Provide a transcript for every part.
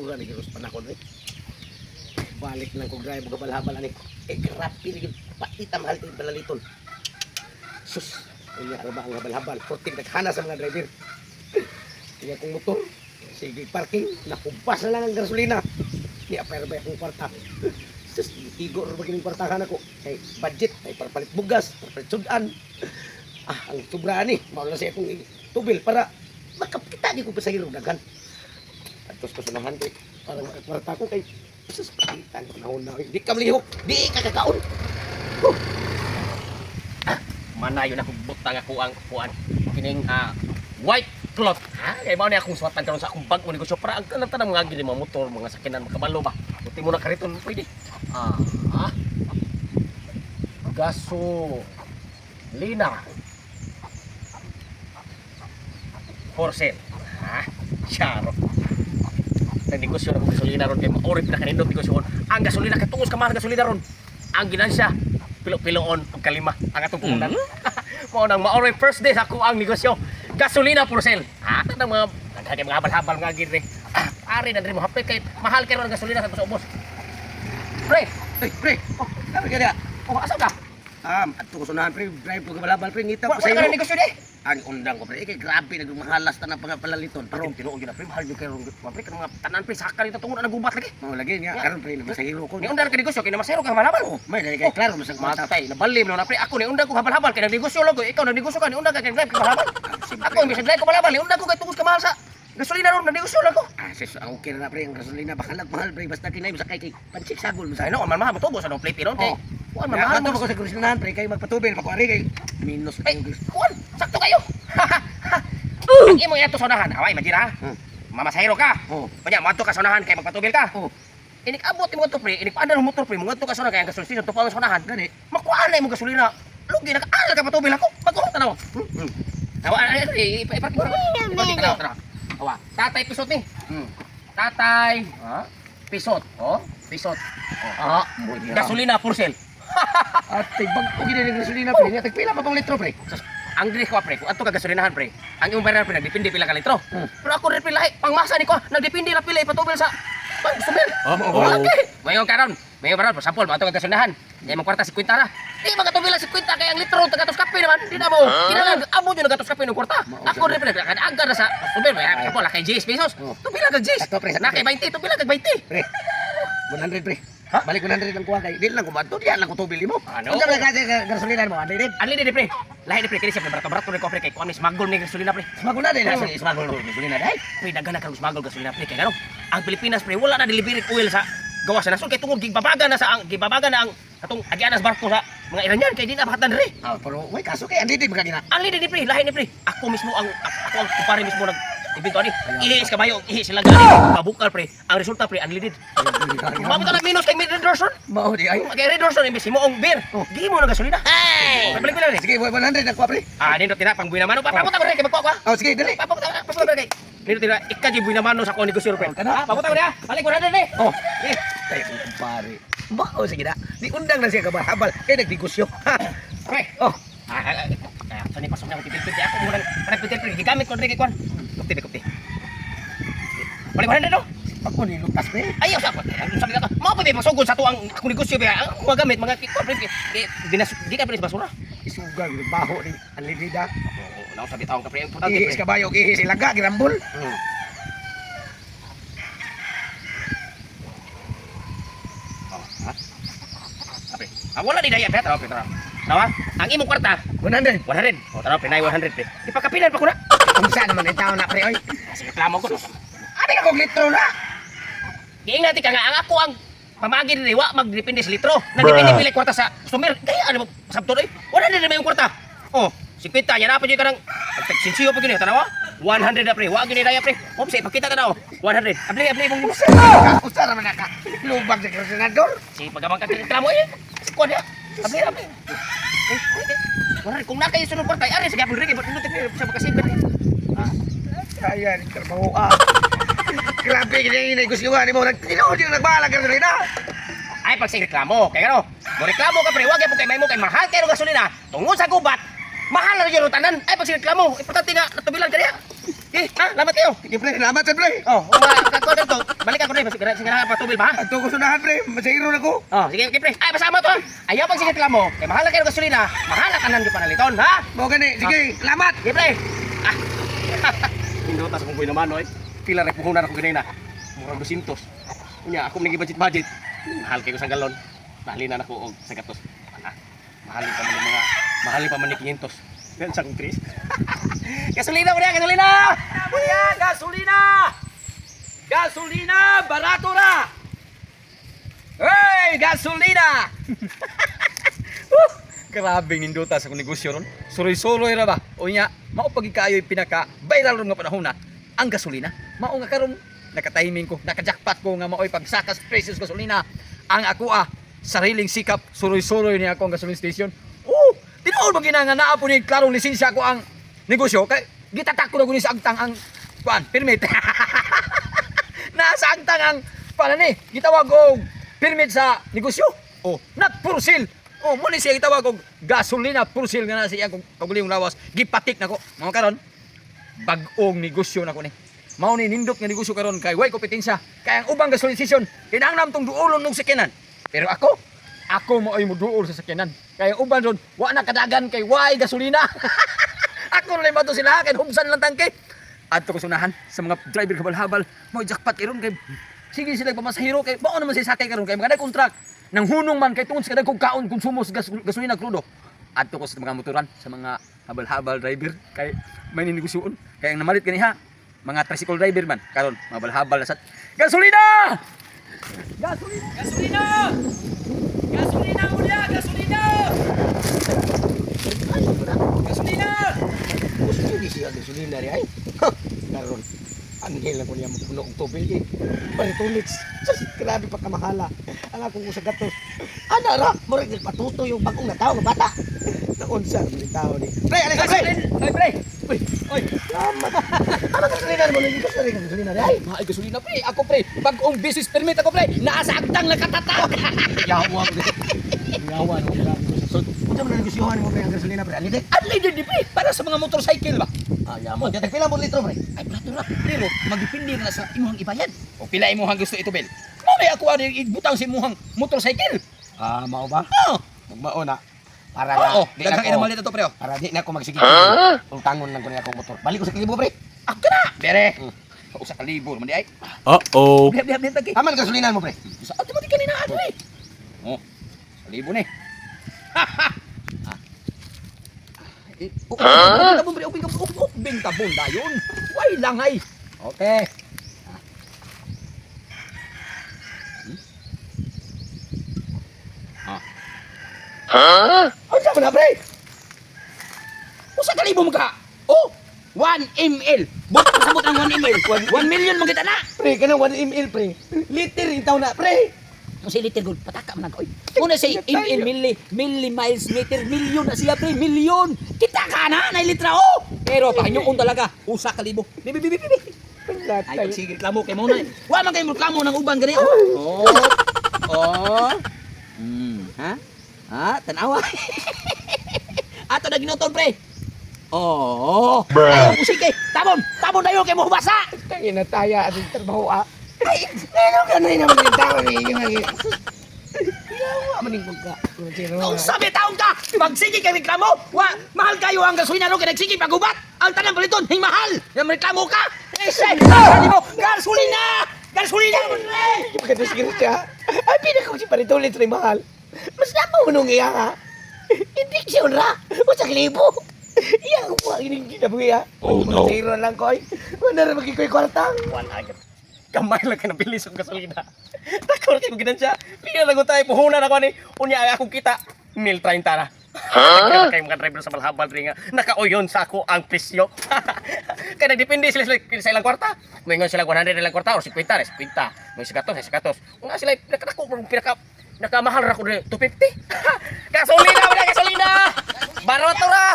Basura ni giros panahon eh. Balik lang ko drive gabal-habal ani. Eh grabe ni gyud paita mahal kay balaliton. Sus, unya ra ba ang habal-habal? Porting daghana sa mga driver. Kaya kong motor, sige parking, nakubas na lang ang gasolina. Di apay ra ba akong kwarta? Sus, igo ra ba kining kwartahan ako? Kay budget, ay para palit bugas, para palit sudan. Ah, ang sobra ani, mao na siya akong tubil para makapita di ko pasahero daghan. Atos ko sunahan kay para makakwarta ko kay sus, palitan panahon na. Di ka malihok, di ka kakaon. Manayo na kong butang ako ang kuan kining white cloth ha kay mao ni akong suwatan karon sa akong bag-o negosyo para ang tanang tanang mga gini mga motor mga sakyanan makabalo ba buti mo na kariton pwede ah, ah. Gasolina for sale ha charo nagnegosyo na kong gasolina ron kay maorip na kanindot negosyo ang gasolina kay tungos ka mahal gasolina ron ang ginansya pilo-piloon og kalima ang atong puhunan. Mao nang maoray first day sa ako ang negosyo. Gasolina for sale. Ha, tanang mga daghan kay mga habal-habal nga gid re. Ah, ari na diri mo hapit kay mahal kay ron ang gasolina sa ubos. Pre, Ay, pre, oh, sabi ka niya. Oh, asa ka? Ato ko sunahan pre, drive ko gabalabal pre, ngita Wa ko wa sa ka iyo. negosyo di. Ang undang ko pre, eh, kay grabe nagmahalas ta na palaliton. Pero Pero tinuod gyud na pre, mahal gyud kay ron. Wa pre kanang mga tanan pre saka nito tungod na nagubat lagi. mao lagi nga karon pre, masahiro ko. Ni undang ka negosyo kay namasero ka habal-habal. Oh, may dali kay klaro masang mata. Matay, nabalim na pre. Ako ni undang ko habal-habal kay nagnegosyo lang ko. Ikaw nagnegosyo ka ni undang ka kay drive ka habal-habal. Ako imbes drive ko habal-habal, ni undang ko kay tungod ka mahal sa gasolina ron, nagnegosyo lang ko. Ah, sis, ang okay na pre ang gasolina baka mahal pre basta kinay masakay kay pansik sagol mo sa. Ay no, man mahal mo sa no plate ron kay. Oh. Kuan man mahal Mahal mo. ko sa gasolinahan pre kay magpatubil pakuari kay minus Ay, kayo. kuan, sakto kayo. Ang imong iato sa unahan, away imagine ha. Mamasahero ka. Oh. Kunya, moadto ka sa unahan kay magpatubil ka. Oh. Inig abot imo to pre, inig paandar mo motor pre, moadto ka sa unahan kay ang gasolina station tupa ang sa unahan. Gani. Makuha na imong gasolina. Lugi naka-aral ka patubil ako. Bago tanaw. Awa, ay, ay, ipark mo. Ipark tanaw, tanaw. Awa, tatay pisot ni. Tatay, ha? Pisot, oh, pisot. Ah, Gasolina for sale. Ate bag og gini ng gasolina pre, nya tagpila pa pang litro pre. Sus, ang diri ko pre, kung ato ka gasolinahan pre, ang imong bayaran pre nagdepende pila ka litro. Pero ako rin pre lahi, pangmasa ni ko, nagdepende na pila ipatubil sa pang sumil. Oh. Okay. Mayon karon, mayon karon, for example, ato ka gasolinahan. Di imong kwarta 50 ra. Di magatubil ang 50 kay ang litro taga kape naman, di na mo. Kinahanglan abot yung nagatos kape ng kwarta. Ako rin pre, nagagad na sa sumil, may example, kay 10 pesos. Oh. Tubila kag 10. Ato, pre, Na kay 20, tubila kag 20. Pre. 100 pre. Balik 100 lang kuha kay di lang kumadto, diyan lang ko tubil nimo. Ano? Unsa ka kasi gasolina mo, ande din. Anli di pre. Lahi di pre, kini siya pre, barato-barato ni ko pre kay kuan ni smuggle ni gasolina pre. Smagol na din, smagol gasolina dai. Pre, daghan na karong smuggle gasolina pre kay ngano? Ang Pilipinas pre wala na delivery oil sa gawas sa nasod kay tungod gibabaga na sa ang gibabaga na ang atong agianas barko sa mga Iranian kay di na bahatan diri. Ah, pero way kaso kay andi din magagina. Ang lidi ni pre, lahi ni pre. Ako mismo ang ako ang kumpare mismo nag ibento ani. Ihi is kabayo, ihi sila gani. Pabukal pre. Ang resulta pre, unleaded. Mabot na minus kay Red Dorson. Mao di ay. Kay Red Dorson imbes mo ang beer. Oh. Gihimo na gasolina. Ay! Balik ko na rin. Sige, 100 ang kuha pre. Ah, nindot tina pang buena mano. Papabuta ko rin kay magkuha ko. Oh, sige, dali. Papabuta ko, papabuta ko kay. Nindot tina ika di buena mano sa akong negosyo pre. Oh, kana. Ah, papabuta ko niya. Balik 100 ni. Oh, eh, tayo kong kumpare. Mao sige na. Di undang na siya kabahabal kay nagnegosyo. Ha. Pre. Oh, Ah, ah, ah, sa ni pasok na ako titil ako muna panagpitil pre. Gigamit ko diri kay kwan. Kupti kupti. Balik 100 no. ako ni lutas pre. Ayaw sa ako. Sabi ka, mao pa pasugod sa tuang akong negosyo ba? Ang akong magamit mga kwan pre. Di dinas di ka pre sa basura. Isuga gyud baho ni anlidida. Oo, naon sabi taong ka pre. Importante Ihi pre. kabayo, ihi silaga girambol. Oh, ha? Ah, pre. Ah, wala di daya pre, taraw pre, taraw. Tawa, ang imong kwarta 100. 100. O taraw pre, nay 100 pre. Ipakapilan pa ko na. Unsa naman ang tao na pre oy? Sige, reklamo ko. Abi ka kog litro na. Giing natin ka nga ang ako ang pamagi diri wa magdepende sa litro. Nagdepende pila kwarta sa customer. Kaya ano sabto oy. Wala na may kwarta. Oh, 50 nya na pa jud ka nang sinsiyo pa gyud tanawa. 100 na pre, wa gyud ni daya pre. Oh, sa ipakita tanaw. 100. Abli abli imong Usa ra man na ka. Lubag sa gasolinador. Si pagamang ka reklamo eh. Si kuan ya. Abli abli. Eh, eh, 100 kung na kayo sunod kwarta, ay, ari sige abli kay pindot pre sa makasave ka. Kaya ni trabaho ah. Grabe gini negosyo ni mo nagtinuod yung nagbahala gasolina. Ay pag sa reklamo, kay ano? Mo reklamo ka pre, wag po kay may mo kay mahal kay gasolina. Tungod sa gubat, mahal na rin yung tanan. Ay pag sa reklamo, importante nga natubilan ka niya. Eh, ha, lamat kayo. Sige pre, salamat sad pre. Oh, uma ka dito. Balik ako dre, sige sige na patubil ba? Ato ko sunahan pre, masahiro na ko. Oh, sige, sige pre. Ay, pasama to. Ayaw pag sige mo. Kay mahal na kayo ng gasolina, mahal na kanan yung panaliton, ha? Mao gani, sige, salamat. Sige pre. Ah. Indota sa kung naman, oy. Pila ra puhunan ako ganina. Murag 200. Unya, ako nang budget budget. Mahal kayo sa galon. Bahalina na ko og sa gatos. Ah, mahal pa man ang mga mahal pa man ni 500. Yan sa kong Chris. Gasolina mo niya, gasolina! Kuya, gasolina! Gasolina, barato na! Hey, gasolina! Woo! Grabe nindota sa akong negosyo ron. Suroy-suroy ra ba? O nya, mao pagi kaayo pinaka viral ron nga panahon na ang gasolina. Mao nga karon naka-timing ko, naka-jackpot ko nga maoy pagsakas presyo sa gasolina. Ang ako ah, sariling sikap, suroy-suroy niya ako ang gasoline station. Oh, tinuod man gina nga naa po ni klarong lisensya ko ang negosyo kay gitatak ko na guni sa agtang ang kuan, permit. Nasa agtang ang paano ni gitawag og permit sa negosyo. Oh, not for sale. Oh, mo ni siya gitawag og gasolina for sale nga na sa iyang kagulingong lawas. Gipatik nako. Mga karon bag-ong negosyo nako ni. Mao ni nindot nga negosyo karon kay way kompetensya. Kay ang ubang gasoline station kinahanglan tong duolon og sakyanan. Pero ako, ako mao'y moduol sa sakyanan. Kay ang uban ron, wa na kadagan kay way gasolina. Ako na lang sila kay hubsan lang tangke. Adto ko sunahan sa mga driver kabal-habal, mo jackpot iron kay sige sila pamasahero kay mao naman sila sakay karon kay mga contract nang hunong man kay tungod sa kadagkong kaon konsumo sa gasolina krudo. Adto ko sa mga motoran sa mga habal-habal driver kay may ninegosyoon kay ang namalit kaniha mga tricycle driver man karon mga habal-habal na sa gasolina. Gasolina! Gasolina! Gasolina mo niya! Gasolina! Ay, wala. Gasolina! Gusto ni siya gasolina ri ay. Ha, karon. Anghel na ko niya magpuno og tubig eh. Paritulits. Sus, grabe pa kamahala. Ang akong usa gatos. Ana ra, murag nagpatuto yung bagong na tao nga bata. Naunsa man yung tao ni. Pre, alay ka pre. Ay, pre! Uy, Oy! salamat. Ano gasolina mo nang gasolina gasolina ri ay? Ay, gasolina, pre! Ako, pre! Bagong business permit ako, pre! Naa sa agtang nakatatak! Yawa ko. Yawa no, grabe ko sa sud. Unsa man ang negosyohan mo pre ang gasolina pre? Alide. Unleaded di, pre! Para sa mga motorcycle ba? Ah, yamo. Tag pila mo litro pre? Ay, plato ra. Pero, magdepende na sa imuhang ibayad. O pila imuhang gusto ito, Bel. Mo na ako ano ibutang sa imuhang motorcycle. Ah, mao ba? Oh, Magmao na. Para na. oo. Di na Daghang ko- ina malit ito, pre. Oh. Para di na ako magsige. Utangon lang ko niya akong motor. Balik ko sa kalibo, pre. Ako na! Bere! Usa ka libo man di ay. Uh-oh. Bihab bihab tagi. Aman gasolina mo, pre. Sa automatic kanina ano eh. Oh. Sa libo ni. Ah. Eh, oh, oh, tabon pre, uping uping uping tabon dayon. Way langay. Okay. Ah. Unsa man na, pre? Usa ka libo mo ka. Oh, 1 ml. Butang sabot ang 1 ml. 1 million mo kita na. Pre, kanang 1 ml, pre. Liter itaw na, pre. Kung si liter gold, pataka man ako. Oy. Una say ml, milli, milli miles meter, million na siya pre, million. Kita ka na, na litra oh. Pero pahinyo talaga, usa ka libo. Bibi bibi bibi. Ay, pagsige reklamo kay mo na. Wa man kay mo reklamo ng uban gani. Oh. Oh. Ha? Ha, tanawa. Ato na ginuton pre. Oh. Ay, usige. Tabon, tabon dayon kay mo hubasa. Tangina taya at trabaho ah. Ay, ano ka na naman yung tao ni Yawa man yung pagka. Kung sabi taong ka, magsige kay reklamo, wa, mahal kayo ang gasolina ro kay nagsige pagubat. Ang tanang paliton, hing mahal. Yang reklamo ka. Eh, sabi mo, gasolina! Gasolina mo pre! Pagka-disgrasya. Ay, pinaka ko si Paritulit rin mahal. Mas napaw nung iya ha. Injection ra. Usa ka libo. Iya ko po ang ining kinabuhi ha. Oh, no. Zero lang ko ay. Wala ra magikoy kwarta. Wala agad. Gamay lang ka nabili sa gasolina. Takor kayo ginansya. Pila lang ko tayo. Puhunan ako ni. Unya ay akong kita. 1,030 na. Ha? Kayo mga driver sa Malhabal rin nga. Nakauyon sa ako ang presyo. Kaya nagdepende sila sa ilang kwarta. Mingon sila 100 ilang kwarta or 50 na 50. May 50 sa 50. Nga sila nakadako pinaka nakamahal ra ko 250. Gasolina wala gasolina. Baroto ra.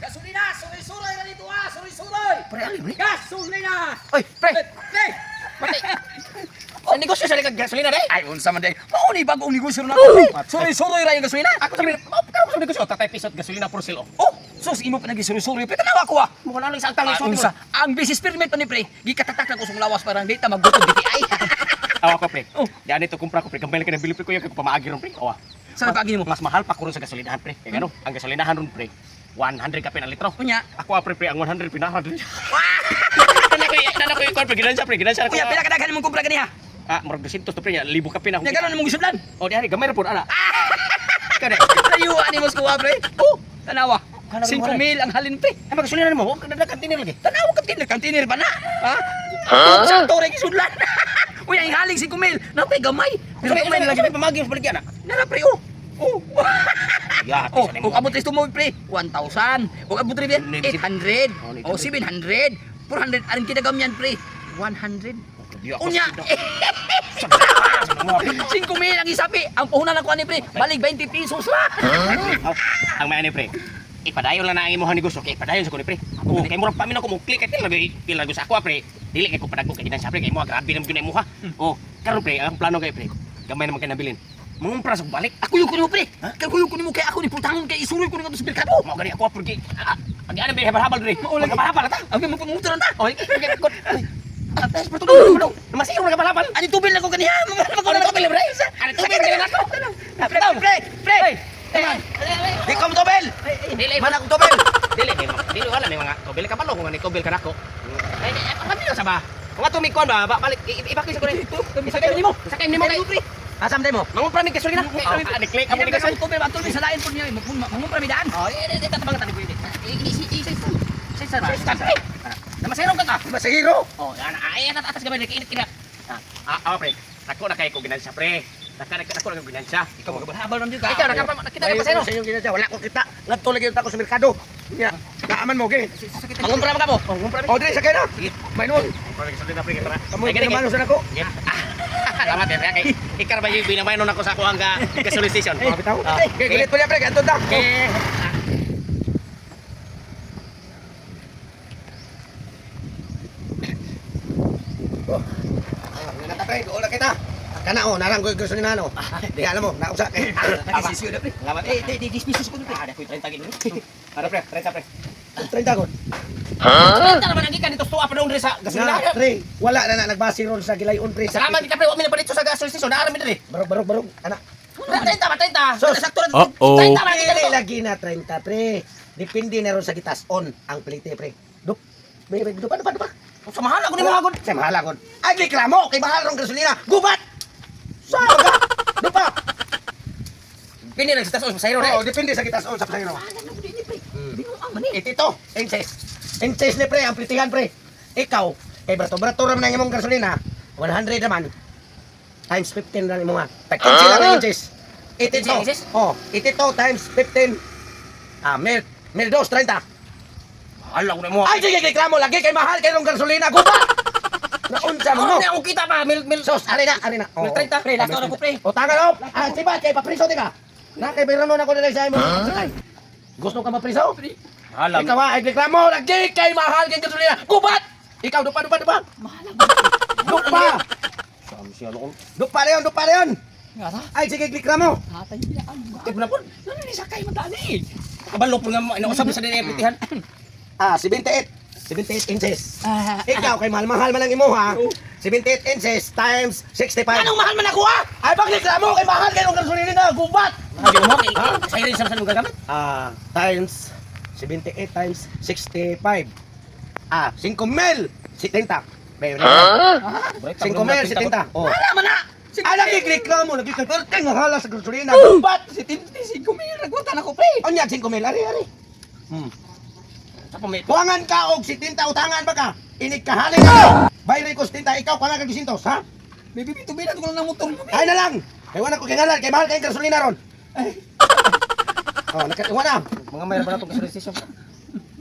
Gasolina, suroy-suroy na dito ah, suroy-suroy! Pre, ali, pre. Gasolina! Oy, pre. Pre! Mati. Sa negosyo sa likag gasolina dai. Ay, unsa man day. Mao ni bagong negosyo na ako. Suroy-suroy ra yung gasolina. Ako sabi, mao karon sa negosyo, tatay pisot gasolina for sale. Oh. Oh, sus imo pa nagisuri-suri pre, tanawa ko ah. Mo na lang sa altang Ah, isulti unsa? mo. Ang business permit pa ni pre, gikatatak na ko sa lawas parang di ta maggutom DTI. Awa ko pre. Oh. Diyan ito kumpra ko pre. Gamay lang ka na bili pre ko yung kay pamaagi ron pre. Awa. Sa paagi mo? Mas mahal pa ko ron sa gasolinahan pre. Kaya ano, ang gasolinahan ron pre, 100 kapin ang litro. Unya. Ako ah, pre, pre, ang 100 pinahan. Nana ko yung pre, ginansya pre, ginansya ko. Unya, pila kadaghan imong kumpra ganiha? Ah, murag 200 to pre, libo kapin ako. Nya karon imong gisudlan. Oh, di hari gamay ra pud ana. Kani. Layuan ni mo sa kuha pre. Oh, tanawa. Kana 5 mil ang halin pre. Ay magasolina nimo, huwag ka na container lagi. Tanawa container, container pa na. Ha? Huh? Sakto rin gisudlan. Uy, ang haling 5 mil. Na pre gamay. Pero Pero gamay na lagi lagi. pamagi sa baligya na. Nara pre oh. Oh. Ya, Oh, ug abot rin tumoy pre, 1,000. Ug abot rin 800. Oh, O 700. 400 ang kinagamyan pre, 100. Unya. 5 mil ang isapi. Ang puhunan ako ani pre, balik 20 pesos ra. Ang may ani pre. Ipadayon lang na ang imong negosyo kay ipadayon sa ko ni pre. Oh, kay murag paminaw ko mo click kay tilagi tilagi sa ako ah, pre. Dili kay ko padagko kay ginansya pre kay mo grabe naman gyud na imuha. Oh, karon pre, ang plano kay pre. Gamay naman kay nabilin. Mangumpra sa balik. Ako yung kuno pre. Kay kuyo kuno mo kay ako ni pultangon kay isuroy ko nga sa merkado. Mao gani ako pre. Agi ana be habal-habal dre. Mao lagi. Habal ta. Ang magpangutra ta. Oh, ikot. Atas patulong. Masiro na habal-habal. Ani tubil na ko ganiha. Ano tubig pre? Ano tubig na ako? Pre, pre, pre. Di ko tubel. Dili Man akong tubel. Dili may mga dili wala may mga tubel ka balo kung ani tubel ka nako. Ay ay sa ba? Kung ato may kuan ba balik ibaki sa kunin. Sakay nimo. Sakay nimo kay pre. Asam mo? Mangumpra mig gasolina. Ah, ni click amo Amo ni gasolina. tubig, atol sa lain po niya. Mangumpra mi daan. Oh, eh eh tatabang tani pwede. Isa ba? Namasayro ka ka. Masahiro. Oh, ana ay atas atas gamay init kina. Ah, ah pre. Dako na kay ko ginansya pre. Dako na dako na ko ginansya. Ikaw magabalhabal man jud ka. Ikaw nakita ka pasayro. Sa inyong ginansya, wala ko kita. Ngadto lagi ako sa merkado. Nya, naaman mo ge. Mangumpra ba ka mo? Oh, ngumpra. O dre sakay na. Sige. May noon. Ngumpra mig gasolina pre para. Kamoy kinamano sa nako. Salamat eh. Kay ikar ba yung binabaynon ako sa kuang ga gasoline station. Oh, bitaw. Ah, Okay, gulit po niya pre, anton ta. Okay. Ah, nata pre, gool na kita. Kana oh, narang ko gasolina no. Di alam mo, nausa. Eh, Nakisisiyo na pre. Salamat. Eh, di di pesos ko pre. Ada ko 30 gid. Ada pre, 30 pre. 30 god. 30 naman ang gikan dito tuwa pa doon sa gasolina. Na, pre, wala na na nagbase ron sa gilayon pre. Sa Salamat kita pre, wa mi na pa dito sa gasoline station. Naara mi diri. Barog barog barog. Ana. 30 ba 30? Sus. Sakto ra. Uh-oh. 30 man gikan Dili dito. lagi na 30 pre. Depende na ron sa gitas on ang plite pre. Dup. Be, be, dupa dupa dupa. Sa mahal ako nimo agod. Sa mahal agod. Ay reklamo kay mahal rong gasolina. Gubat. Sa ka. Dupa. Pini lang sa taas pasayro Oo, re. depende sa gitas on sa pasahero. Ano di pre? Binuang man eh. Itito, inches. Inches ni pre, ang plitihan pre. Ikaw, kay brato-brato raman ang imong gasolina, 100 naman. Times 15 lang imo nga. Tag 15 lang ang inches. 82. Inches? Oh, 82 times 15. Ah, mil, mil dos, 30. Mahal ako nimo. Ay, sige, reklamo lagi kay mahal kay rong gasolina, gubat. Naunsa mo Ano no? na akong kita pa mil mil Sos, ari na, ari na. Mil 30 Pre, lakaw na ko pre. O tangan op. Ah, sibat kay papriso di ka. Na kay bayranon ako nila sa imo. Sakay. Gusto ka mapriso? Mahal Ikaw ah, ay reklamo lagi kay mahal kay gasolina. Gubat! Ikaw dupa dupa dupa. Mahal ang Dupa. Dupa na yun, dupa na yun. Nga ra. Ay sige reklamo. Hatay nila ang. Tip na pud. Ano ni sakay man tani? Kabalo po nga inausap mo sa dinay plitihan. Ah, 78. 78 inches. Ah, Ikaw kay mahal-mahal man ang imo ha. 78 inches times 65. Anong mahal man ako ah? Ay pag reklamo kay mahal kay gasolina na gubat. Mahal mo kay pasayro sa sa gagamit. Ah, times 78 times 65. Ah, 5 mil 70. May 5 mil 70. Oh. Wala man na. Ah, lagi reklamo, lagi kay perting hala sa gasolina. Gubat. 75 mil nagwata na ko pre. Unya 5 mil ari ari. Sa pamit. Kuangan ka og 70 utangan ba ka? Inig kahalin ka. Bayri ko 70, ikaw kuangan ka 200, ha? Bibi tubilan ko lang ng motor ko. Ay na lang. Kay wala ko kingalan, kay mahal kay gasolina ron. Oh, nakatiwa na. Mga mayroon ba na itong gasoline station?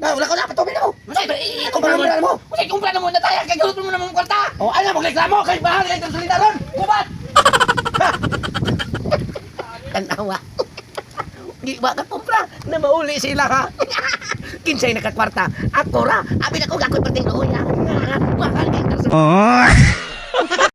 Na, wala ko na patubi na ko. Masay pre, Kumpra mo mo. Masay kumpra na mo na tayo kay gulot mo na mong kwarta. Oh, ay na magreklamo kay mahal kay gasolina ron. Gubat. Tanawa. Di ba ka kumpra na mauli sila ha? Kinsay nakakwarta. Ako ra, abi na ko gakoy perting luoy ha. Mahal kay gasolina.